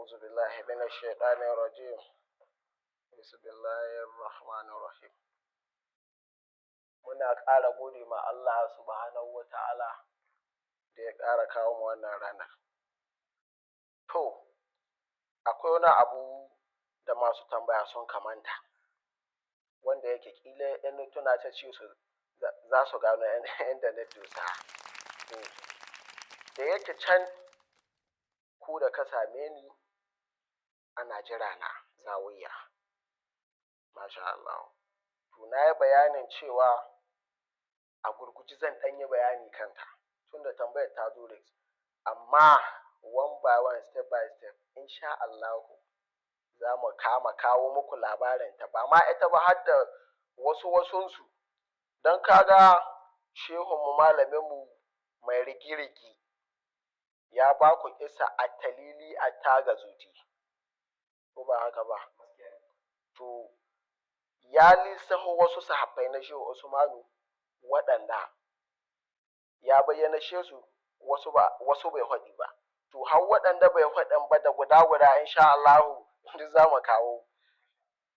A'udhu billahi minash shaitanir rajim. Bismillahir rahmanir rahim. Muna ƙara gode ma Allah subhanahu wa ta'ala da ya ƙara kawo mu wannan ranar. To, akwai wani abu da masu tambaya sun kamanta, wanda yake ƙila in tuna ta ce su za su gano inda na dosa. Da yake can ku da ka same ni ana jira na zawiya. Masha Allah. To, na yi bayanin cewa a gurguje zan ɗan yi bayani kanta tunda tambayar ta zo da, amma one by one, step by step, insha Allahu za mu kama kawo muku labarinta, ba ma ita ba, har da wasu wasunsu, don kaga shehunmu, malaminmu mai rigi-rigi, ya ba ku kisa a talili a taga zuti, ko ba haka ba? To, ya lissaho wasu sahabbai na Shehu Usmanu waɗanda ya bayyana su, wasu ba, wasu bai faɗi ba. To, har waɗanda bai faɗin ba da guda guda, insha Allahu duk za mu kawo.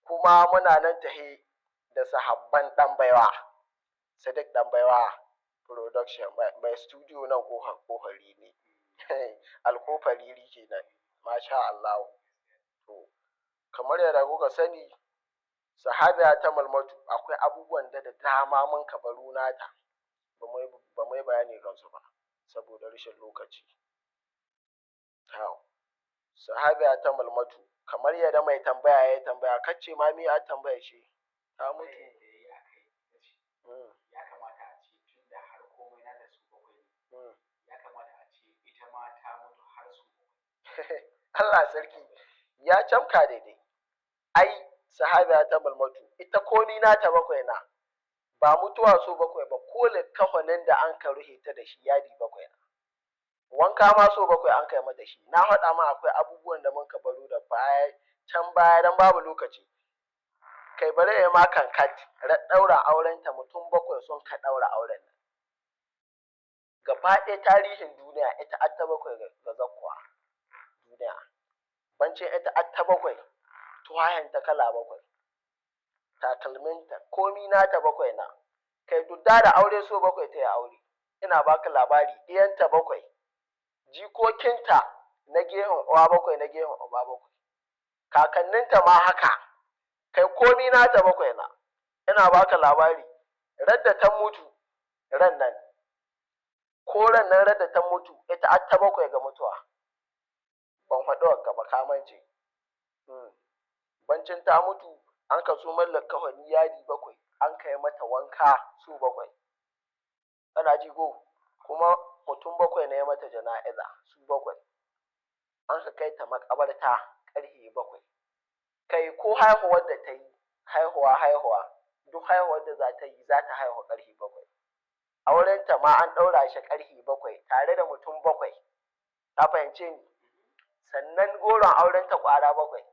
Kuma muna nan tahe da sahabban ɗan baiwa, Sadiq ɗan baiwa production, mai studio nan ƙofari ne, alƙofariri kenan, masha Allahu. To, kamar yadda kuka sani, sahabiya ta Malmatu, akwai abubuwan da da dama mun ka baro nata ba mu yi bayani kansu ba saboda rashin lokaci. Sahabiya ta Malmatu, kamar yadda mai tambaya ya tambaya, kace ma mi a tambaya shi ta mutu. Ya kamata a ce tun da har komai nata su bakwai ne, ya kamata a ce ita ma ta mutu har su bakwai. Allah sarki, ya camka daidai. Ai sahabiya ta Malmatu ita komi nata bakwai na, ba mutuwa so bakwai ba, ko likkafanin da an ka ruhe ta da shi yadi bakwai na, wanka ma so bakwai an kai mata shi. Na faɗa ma akwai abubuwan da mun ka baro da baya can baya dan babu lokaci. Kai, bare ya ma kankat ɗaura aurenta, mutum bakwai sun ka ɗaura auren nan. Gaba ɗaya tarihin duniya ita ta bakwai ga zakkuwa duniya. Bancin ita ta bakwai, tuwayenta kala bakwai, takalminta, komi nata bakwai na. Kai, duk da aure so bakwai ta yi aure. Ina baka labari, ɗiyanta bakwai, jikokinta na gehen uwa bakwai, na gehen uba bakwai, kakanninta ma haka. Kai, komi nata bakwai na. Ina baka labari, radda ta mutu ran nan, ko ran nan radda ta mutu, ita ta bakwai ga mutuwa. Ban faɗi wa ba, kamance. Bancin ta mutu, an ka so mallaka kafani yadi bakwai, an kai mata wanka su bakwai. Ana ji ko? Kuma mutum bakwai na ya mata jana'iza, su bakwai. An ka kai ta makabarta ƙarfe 7. Kai, ko haihuwar da ta yi, haihuwa haihuwa, duk haihuwar da za ta yi, za ta haihu ƙarfe 7. Aurenta ma an ɗaura shi ƙarfe 7 tare da mutum bakwai. Ka fahimce ni? Sannan goron aurenta ƙwara bakwai.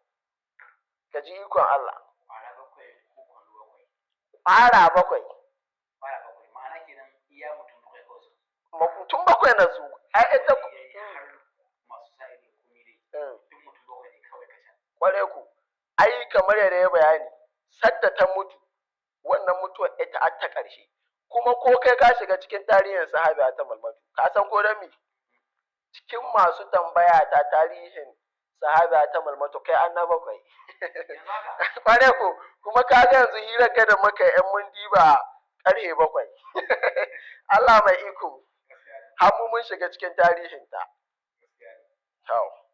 Ka ji ikon Allah. Ƙwara bakwai ko kwalo bakwai? Ƙwara bakwai. Ƙwara bakwai, ma'ana kenan iya mutum bakwai kawai su. Mutum bakwai na su ai ita. Har masu sa ido, komai dai, duk mutum bakwai ne kawai kacal. Kware ku. Ai kamar yadda ya bayani, sadda ta mutu, wannan mutuwar ita a ta ƙarshe. Kuma ko kai ka shiga cikin tarihin sahabiya ta Malmatu, ka san ko dan me? Cikin masu tambaya ta tarihin sahabiya ta Malmatu, kai an na bakwai. Yanzu haka? Kware ku. Kuma ka ga yanzu hirar ga da muka yan mun diba ƙarfe 7. Allah mai iko. Gaskiya ne. Har mu mun shiga cikin tarihinta. Gaskiya ne. To.